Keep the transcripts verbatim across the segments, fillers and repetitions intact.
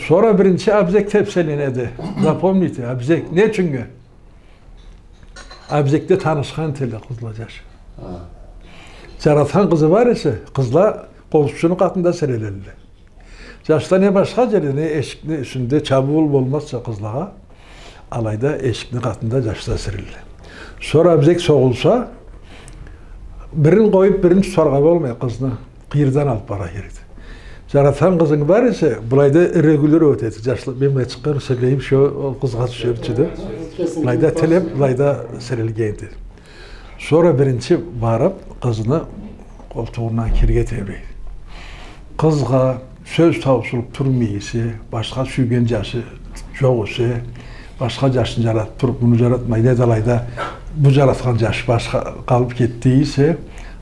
Сора биринчи абезек тепселенеди. Запомните, абезек. Не ючюннге? Абезекде танышхан этелле къызла, джаш. Ха. Джаратхан къызы бар эсе, къызла къобузчуну къатында сирелелле. Джашла не башха джерде, не эшикни юсюнде, чабыуул болмазча къызлагъа, алайда эшикни къатында джашла сирелле. Сора абезек согъулса, бирин къоюп, бирин тутаргъа болмай къызны. Къыйырдан алып бара керекди. Джаратхан къызынг бар эсе, былайда регулировать этеди. Джашла, мен былай чыкъгъан, сирелейим, шо, ол къызгъа тюшерча да. Былайда тилеп, былайда сирелгенди. Сора биринчи барып, къызны къолтугъундан кирге тебрейди. Къызгъа сёз таусулуп турмай эсе, башха сюйген джашы джокъ эсе, башха джашны джаратып туруп, муну джаратмайды, алайда бу джаратхан джаш башха къалып кетди эсе,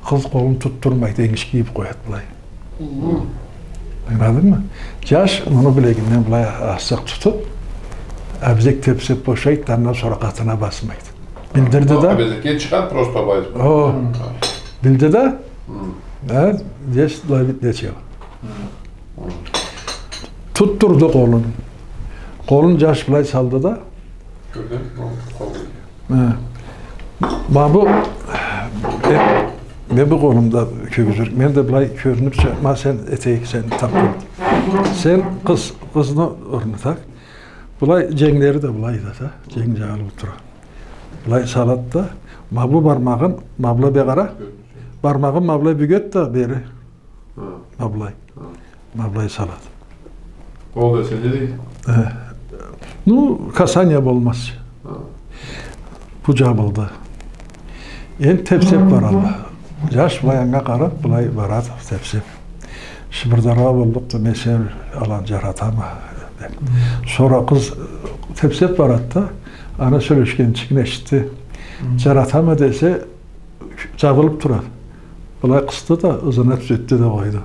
къыз къолун тутдурмайды, энгишге ийип къояды былай. Мгм. Ангыладынгмы? Джаш муну билегинден былай азчыкъ тутуп, абезек тепсеп бошайды да, андан сора къатына басмайды. Билдирди да. Абезекге чыгъады просто былай. О. Мгм. Билди да. Мгм. Э, здесь ловить нечего. Мгм. Тутдурду къолун. Къолун джаш былай салды да. Кёрдюнг? Къол. Э. Ма бу, э, мен бу къолумда кёргюзюр. Мен да былай кёрюнюрча, ма сен этейик, сен тап бол. Сен къыз, къызны орнуна так. Былай дженглери да былай да, да. Дженг джагъылып тура. Былай салат да, ма бу бармагъын, ма былай бир къара. Бармагъын ма былай бюгет да бери. Ха. Ма былай. Ха. Ма былай салат. Ол да сенде дейди? Э. Ну, касание болмаз. Ха. Бу джабылды. Энди тепсеп баралла. Джаш былай анга къарап, былай барады, тепсеп. Шыбырдаргъа боллукъду, мен сени алай джаратама, деп. Сора къыз тепсеп барады да, аны сёлешгенчигин эшитди. Джаратама десе, джабылып турады. Былай къысды да, ызына тюзетди да къойду.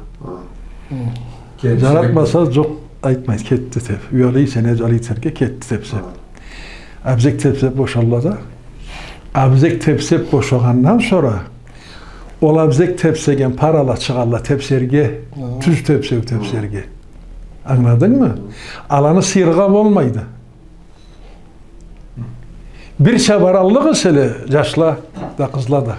Джаратмаса, джокъ, айтмайды, кетди деп. Уялай эсе, не джалы этерге, кетди тепсеп. Абезек тепсеп бошалла да. Абезек тепсеп бошагъандан сора, ол абезек тепсеген парала чыгъалла тепсерге, тюз тепсеу тепсерге. Ангыладынгмы? Аланы сыйыргъа болмайды. Бир чабараллыкъ эселе, джашла да, къызла да,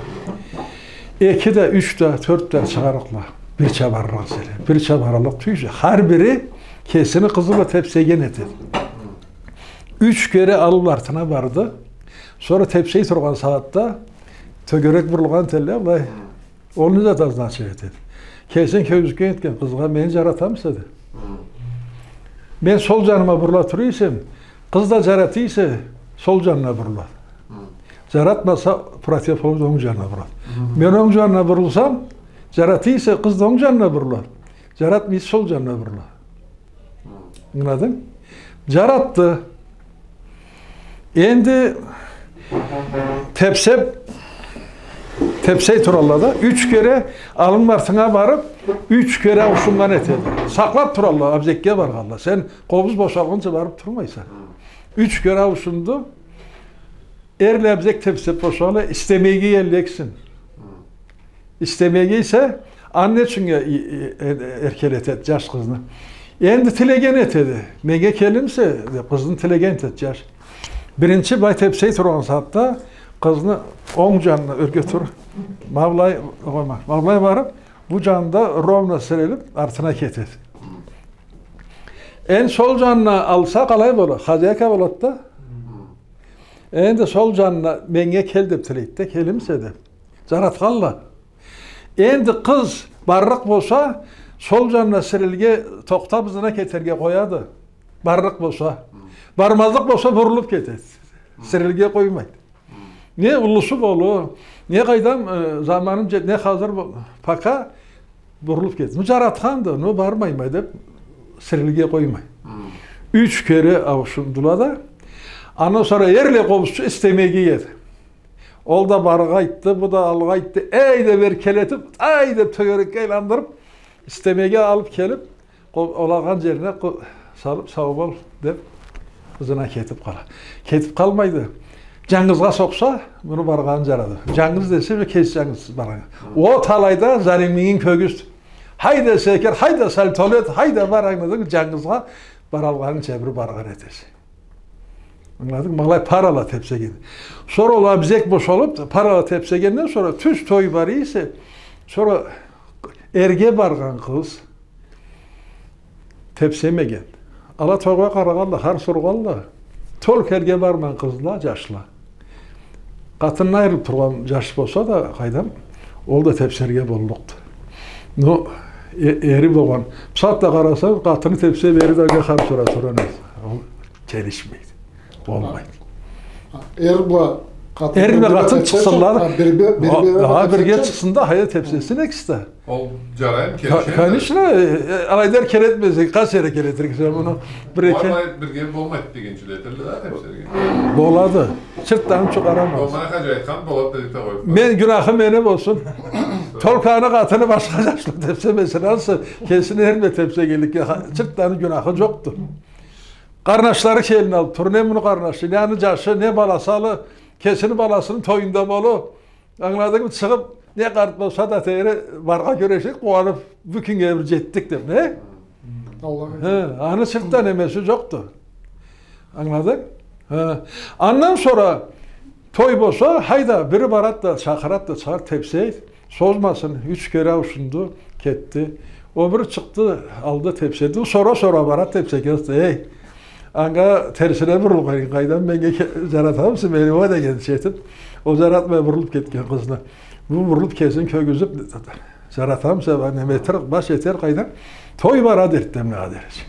эки да, юч да, тёрт да чыгъарыкъла. Бир чабараллыкъ эселе. Бир чабараллыкъ тюйюлсе, хар бири кесини къызы бла тепсеген этеди. Юч кере алып артына барды. Сора тепсей тургъан сагъатда тёгерек бурулгъан этелле, былай. Ол не зат означает этеди? Кесин кёргюзтген этген къызгъа, мени джаратамыса, деди. Мен сол джаныма бурула тура эсем, къыз да джарата эсе, сол джанына бурулады. Джаратмаса, противоположный, онг джанына бурулады. Мен онг джанына бурулсам, джарата эсе, къыз да онг джанына бурулады. Джаратмай эсе, сол джанына бурулады. Ангыладынг? Джаратды. Энди тепсеп, тепсей туралла да, юч кере аллынг артынга барып, юч кере ауушуннган этеди. Сакълап туралла, абезекге баргъалла. Сен къобуз бошалгъынчы барып турмайса. Юч кере ауушунду. Эрле абезек тепсеп бошалла, истемейге эллексин. Истемейге эсе, аны не ючюннге и-, и-, э-, эркелетеди джаш къызны? Энди тилеген этеди. Меннге келемисе, деп, къызны тилеген этеди джаш. Биринчи былай тепсей тургъан сагъатда къызны онг джанына ёрге тур. Ма былай къойма. Ма былай барып, бу джанында ровно сирелип, артына кетеди. Энди сол джанына алса, къалай бола? Хозяйка болады да. Энди сол джанына меннге кел деп тилейди да, келемисе деп. Джаратханла. Энди къыз барлыкъ болса, сол джанына сирелирге тохтап, ызына кетерге къояды. Барлыкъ болса. Бармазлыкъ болса, бурулуп кетеди. Сирелирге къоймайды. Не уллусу болур, не къайдам, э, заманым джет-, не хазыр бол-, пока бурулуп кетеди. Ну, джаратханды, ну, бармайма деп, сирелирге къоймай. Юч кере ауушундула да, андан сора эрле къобузчу истемейге иеди. Ол да баргъа айтды, бу да алгъа айтды. Эй деп эркелетип, ай деп тёгерекге айландырып, истемейге алып келип, къо-, ол алгъан джерине къо-, салып, сау бол деп, ызына кетип къала. Кетип къалмайды. Джангызгъа сокъса, муну баргъаны джарады. Джангыз десе, бир кеси джангыз баргъан. Ол талайда залимлигин кёргюзт. Хайда, секир, хайда, сальтолет, хайда бар, ангыладынг, джангызгъа баралгъанынча бир баргъан этесе. Ангыладынг? Ма алай парала тепсеген. Сора ол абезек бошалып, парала тепсегенден сора тюз той бара эсе, сора эрге баргъан къыз тепсемеген. Ала тойгъа къарагъанла, харс ургъанла. Только эрге бармагъан къызла, джашла. Къатынындан айырылып тургъан джаш болса да, къайдам, ол да тепсерге боллукъду. Но э-, эри болгъан. Бусагъатда къарасанг, къатыны тепсеп, эри да анга харс ура тургъан эди. Ол келишмейди. Болмайды. Эр бла къатын... Эр бла къатын чыкъсынла. Бирге, бирге чыкъсын да, хайда, тепсесин экиси да. Ол джарайды, келишеди. Конечно, э, алайда эр келетмесе, къайсы эре келетириксе муну? Бир эки. Алай бирге болмайды дегенча этелле да, тепсерге. Болады. Чыртдан чыгъарама. Болмай, хаджи айтхан, болады дедик да къоюп. Мен, гюнахы менде болсун. Только аны къатыны башха джашла тепсемесин, ансы кесини эр бла тепсегенликге, ха-, чыртдан гюнахы джокъду. Къарнашлары келин алып тур, не муну къарнашы, не аны джашы, не баласы ала, кесини баласыны тоюнда болур. Ангыладынгмы? Чыгъып, не къарт болса да, тейри, баргъа кюрешип, къууанып, бу кюннге бир джетдик деп, не? Аллах. Хы, аны чыртдан немеси джокъду. Ангыладынг? Хы. Андан сора той болса, хайда, бири барад да, чакъырад да, чыгъар, тепсейд. Созмасын, юч кере ауушунду, кетди. Ол бири чыкъды, алды, тепседи. Сора-сора барад, тепсеген, эй, анга терсине бурулгъан, къайдам, меннге ке-, джаратамыса мени, уа, дегенча этип, ол джаратмай бурулуп кетген къызны. Бу бурулуп, кесин кёргюзюп, джаратамыса, неме этер, баш этер, къайдам. Той барад эртденнге дери.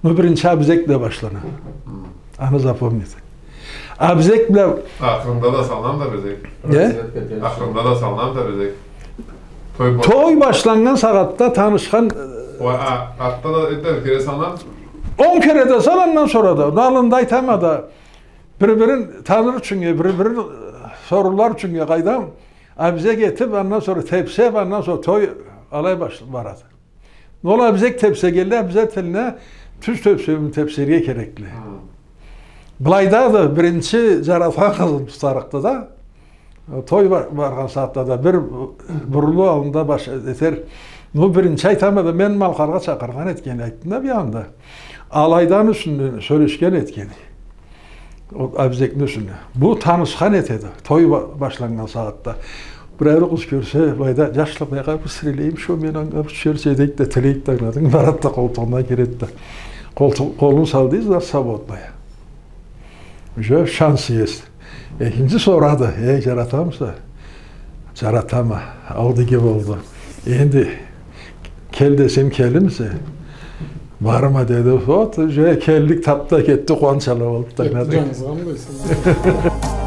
Ну, биринчи абезек бла башлана. Аны запомнить. Абезек бла... Ахырында да салынады абезек. Не? Ахырында да салынады абезек. Той баш-, той башланнган сагъатда танышхан. Уа, а, артда да эди кере салынады. Он кере да сал, андан сора да. Аллында айтама да. Бир-бирин таныр ючюннге, бир-бирин, э, сорулар ючюннге, къайдам. Абезек этип, андан сора тепсеп, андан сора той алай баш-, барады. Ол абезек тепсегенле, абезек тилине тюз тепсеуюн тепсерге керекли. Хы. Былайда да биринчи джаратхан къызын тутарыкъды да, той бар-, баргъан сагъатда да бир бурулуу аллында баш этер. Ну, биринчи айтама да, мен Малкъаргъа чакъыргъан этген, айтдым да бир анда. Алайдан юсюнден сёлешген этген. Ол абезекни юсюне. Бу танышхан этеди, той ба-, башланнган сагъатда. Бир ариу къыз кёрсе, былайда, джашла, былайгъа бир сирелейим, шо мен анга бир сёлешейим, дейди да, тилейди да, ангыладынг, барад да, къолтугъундан киреди да. Къолтугъ-, къолун салды, значит, свободная. Уже шанс есть. Экинчи сорады, эй, джаратамыса? Джаратама. Ол да иги болду. Энди кел десем, келирмисе? Барама, деди. Вот, уже келдик, тапды, кетди, къууанч ала болду да. Кетди, ангыладынг. Джангызгъа къойсун.